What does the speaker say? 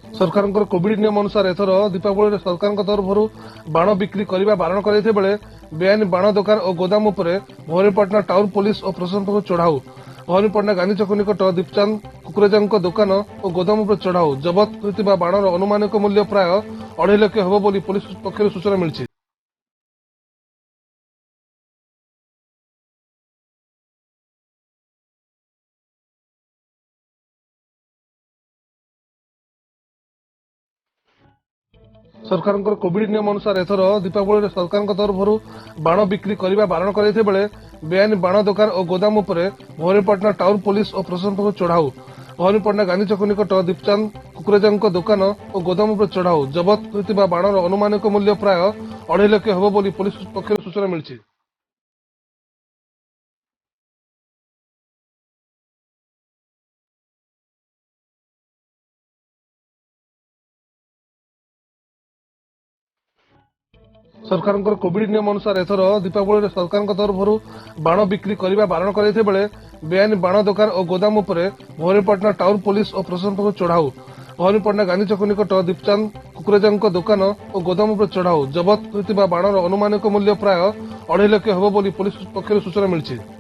ସରକାରଙ୍କର କୋଭିଡ ନିୟମ ଅନୁସାରେ ଏଥର ଦୀପାବଳିରେ ସରକାରଙ୍କ ତରଫରୁ ବାଣ ବିକ୍ରି କରିବା ବାରଣ କରାଯାଇଥିବା ବେଳେ ବେଆଇନ ବାଣ ଦୋକାନ ଓ ଗୋଦାମ ଉପରେ ଭବାନୀପାଟଣା ଟାଉନ ପୋଲିସ ଓ ପ୍ରଶାସନ ପକ୍ଷରୁ ଚଢ଼ାଉ। ଭବାନୀପାଟଣା ଗାନ୍ଧୀ ଛକ ନିକଟ ଦୀପଚାନ୍ଦ କୁକୁରେଜାଙ୍କ ଦୋକାନ ଓ ଗୋଦାମ ଉପରେ ଚଢ଼ାଉ। ଜବତ ହୋଇଥିବା ବାଣର ଅନୁମାନିକ ମୂଲ୍ୟ ପ୍ରାୟ 2.5 ଲକ୍ଷ ହେବ ବୋଲି ପୋଲିସ ପକ୍ଷରୁ ସୂଚନା ମିଳିଛି। ସରକାରଙ୍କର କୋଭିଡ ନିୟମ ଅନୁସାରେ ଏଥର ଦୀପାବଳିରେ ସରକାରଙ୍କ ତରଫରୁ ବାଣ ବିକ୍ରି କରିବା ବାରଣ କରାଯାଇଥିବା ବେଳେ ବେଆଇନ ବାଣ ଦୋକାନ ଓ ଗୋଦାମ ଉପରେ ଭବାନୀପାଟଣା ଟାଉନ ପୋଲିସ ଓ ପ୍ରଶାସନ ପକ୍ଷରୁ ଚଢ଼ାଉ। ଭବାନୀପାଟଣା ଗାନ୍ଧୀ ଛକ ନିକଟ ଦୀପଚାନ୍ଦ କୁକୁରେଜାଙ୍କ ଦୋକାନ ଓ ଗୋଦାମ ଉପରେ ଚଢ଼ାଉ। ଜବତ ହୋଇଥିବା ବାଣର ଅନୁମାନିକ ମୂଲ୍ୟ ପ୍ରାୟ 2.5 ଲକ୍ଷ ହେବ ବୋଲି ପୋଲିସ ପକ୍ଷରୁ ସୂଚନା ମିଳିଛି। ସରକାରଙ୍କର କୋଭିଡ ନିୟମ ଅନୁସାରେ ଏଥର ଦୀପାବଳିରେ ସରକାରଙ୍କ ତରଫରୁ ବାଣ ବିକ୍ରି କରିବା ବାରଣ କରାଯାଇଥିବା ବେଳେ ବେଆଇନ ବାଣ ଦୋକାନ ଓ ଗୋଦାମ ଉପରେ ଭବାନୀପାଟଣା ଟାଉନ ପୋଲିସ ଓ ପ୍ରଶାସନ ପକ୍ଷରୁ ଚଢ଼ାଉ। ଭବାନୀପାଟଣା ଗାନ୍ଧୀ ଛକ ନିକଟ ଦୀପଚାନ୍ଦ କୁକୁରେଜାଙ୍କ ଦୋକାନ ଓ ଗୋଦାମ ଉପରେ ଚଢ଼ାଉ। ଜବତ ହୋଇଥିବା ବାଣର ଅନୁମାନିକ ମୂଲ୍ୟ ପ୍ରାୟ 2.5 ଲକ୍ଷ ହେବ ବୋଲି ପୋଲିସ ପକ୍ଷରୁ ସୂଚନା ମିଳିଛି।